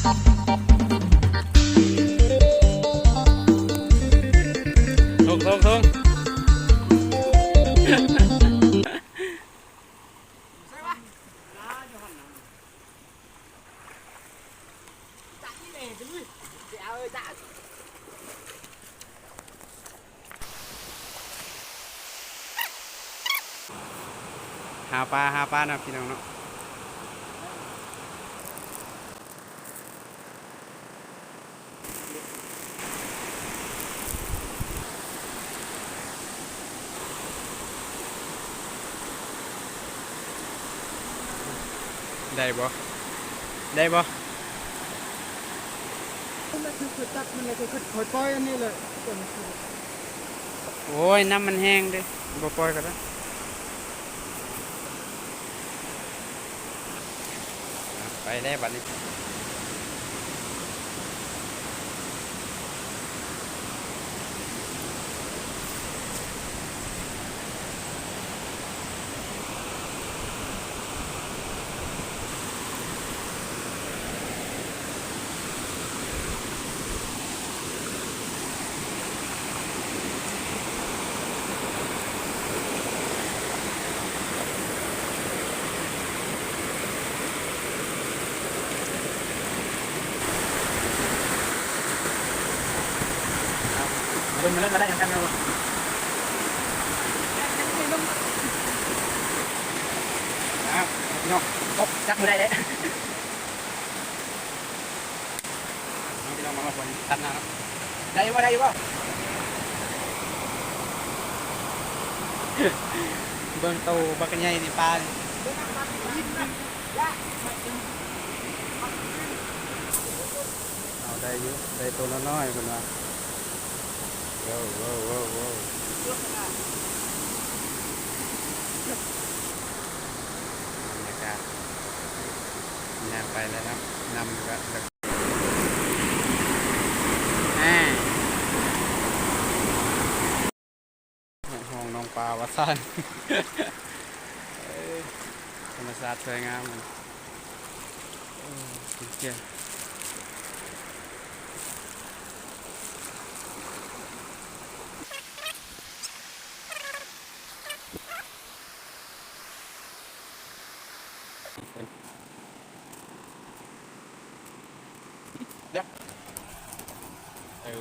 ທົງ ທົງ ທົງ. ຫາປາ ຫາປາເນາະ ພີ່ນ້ອງເນາະ. ໄດ້ບໍ່? ໄດ້ບໍ່? ມັນຄືຂ້ອຍຕັດມັນແລ້ວ ຂ້ອຍ ຂ້ອຍປ່ອຍອັນນີ້ແຫຼະ. ໂອ້ຍ ນ້ຳມັນແຮງເດ້ ບໍ່ປ່ອຍກໍໄດ້. ອ່ະ ໄປແລ້ວບັດນີ້. ເບິ່ງມາເລີຍວ່າໄດ້ນຳກັນບໍ່. ອ້າວ ພີ່ນ້ອງ ຕົກຈັກມື້ໃດເດ້. ເອົາ ພີ່ນ້ອງ ມາຮອດບ່ອນຕັດໜ້າເນາະ. ໄດ້ຢູ່ບໍ່? ໄດ້ຢູ່ບໍ່? ເບິ່ງໂຕບັກໃຫຍ່ນີ້ ປານີ້. ເອົາ ໄດ້ຢູ່ ໄດ້ໂຕນ້ອຍໆ ເພິ່ນວ່າ. ໂວ້ວ ໂວ້ວ ໂວ້ວ ໂວ້ວ. ບັນຍາກາດ ຍ່າງໄປແລ້ວເນາະ ນ້ຳກໍ ແນ່ ຫ້ອງນ້ອງປາວ່າຊັ້ນ. ເອີ ທຳມະຊາດສວຍງາມ. ໂອ້ ເປັນກຽງ. ເອີ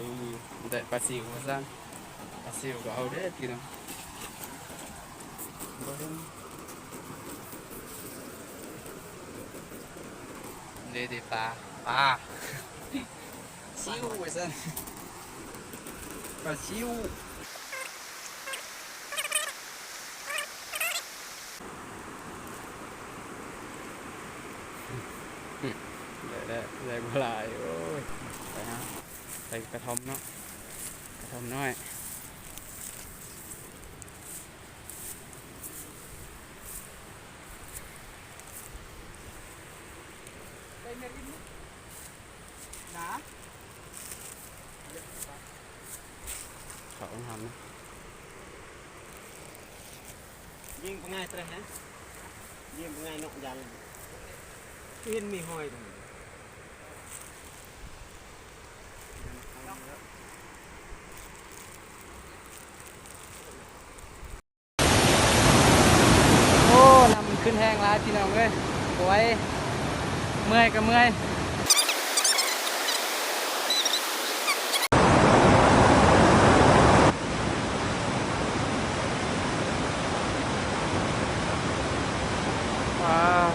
ໄດ້ປາຊິວວ່າຊັ້ນ ປາຊິວກໍເອົາເດີ້ພີ່ນ້ອງ. ເບິ່ງເດ້ ເດ້ປາ ປາ ຊິວວ່າຊັ້ນ ປາຊິວ. ໄດ້ ໄດ້ ໄດ້ບໍ່ຫຼາຍ. ໂອ້ຍ ໄປຫາ ໄປກະທ່ອມເນາະ ກະທ່ອມນ້ອຍ. ໄດ້ແມ່ລິມນະ. ເຂົາຫາມນະ ຍິງປະງ່າຍແຕະນະ ຍິງປະງ່າຍເນາະ. ຢ້ານ ເຫັນມີຫອຍຕົງນີ້. ໂອ້ ນ້ຳມັນຂຶ້ນແຮງຫຼາຍພີ່ນ້ອງເອີຍ ບໍ່ໄຫວ ເມື່ອຍກໍເມື່ອຍ. ວ້າວ.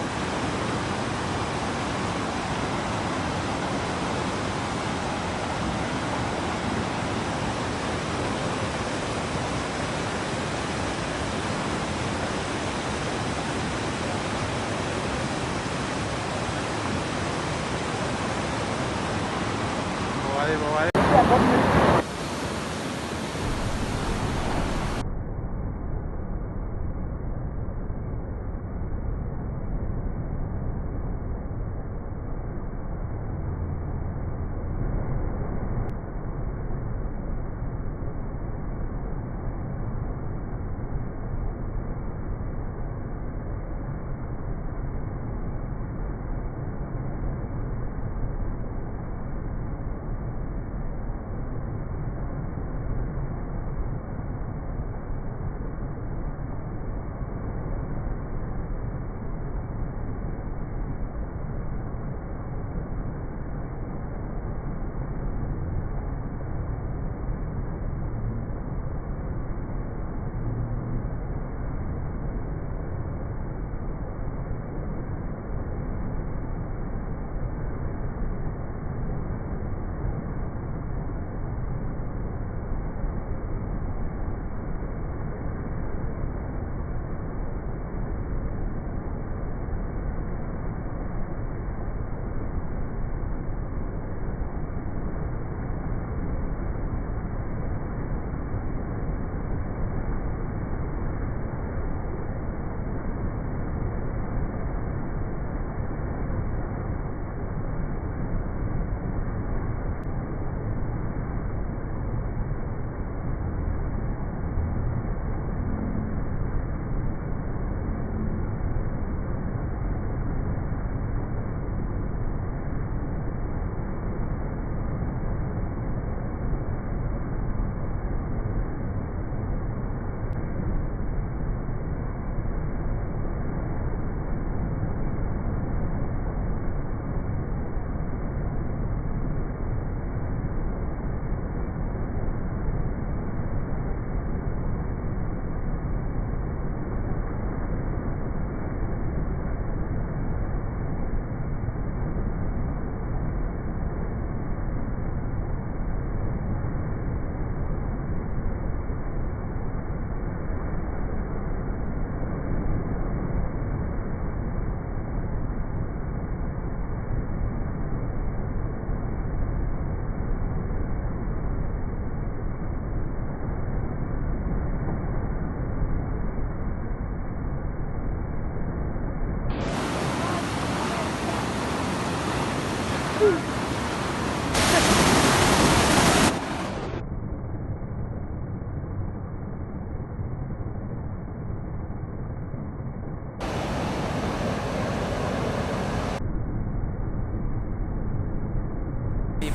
ນີ້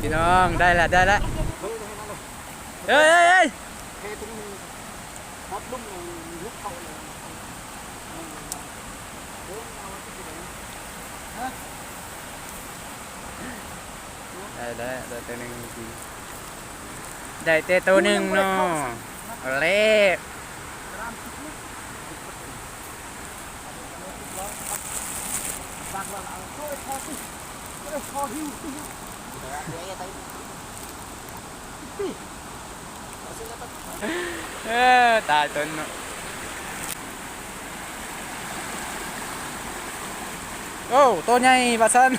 ພີ່ນ້ອງ ໄດ້ລະ ໄດ້ລະ ເອີຍ ເອີຍ ເອີຍ ໄດ້ແລ້ວ ໄດ້ແຕ່ໜຶ່ງ ໄດ້ແຕ່ໂຕໜຶ່ງເນາະ ເລກ ເອີ ຕາຍຕົນເນາະ ໂອ້ ໂຕໃຫຍ່ວ່າຊັ້ນ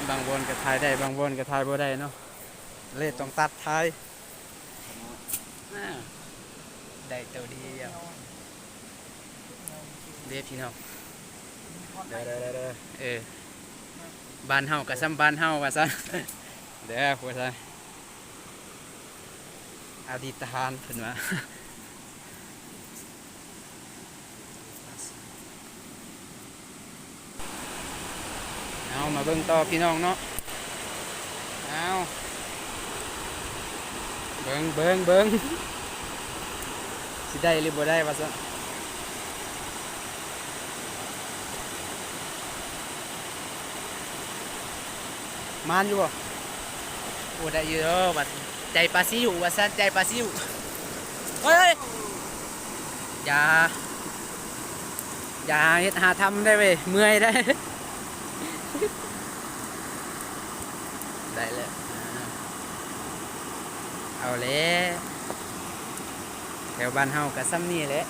ບາງບ່ອນກໍຖ່າຍໄດ້ ບາງບ່ອນກໍຖ່າຍບໍ່ໄດ້ເນາະ ເລີຍຕ້ອງຕັດຖ່າຍ ໄດ້ໂຕດຽວ ເດ້ພີ່ນ້ອງ ເດີ ເດີ ເດີ ເດີ ເອີ ບ້ານເຮົາກໍສ່ຳບ້ານເຮົາວ່າຊັ້ນ ເດີ ວ່າຊັ້ນ ອະດີດທະຫານເພິ່ນວ່າ ເອົາ ມາເບິ່ງຕໍ່ພີ່ນ້ອງເນາະ ເອົາ ເບິ່ງ ເບິ່ງ ເບິ່ງ ຊິໄດ້ຫຼືບໍ່ໄດ້ວ່າຊັ້ນ ໝານຢູ່ບໍ່? ໂອ້ ໄດ້ຢູ່ເດີວ່າ ໃຈປາຊິວວ່າຊັ້ນ ໃຈປາຊິວ ເຮີ້ຍ ຢ່າ ຢ່າເຮັດຫາທຳໄດ້ເວີຍ ເມື່ອຍໄດ໋ ໄດ້ແລ້ວ ເອົາແລ້ວ ແຖວບ້ານເຮົາກໍສ່ຳນີ້ແຫຼະ.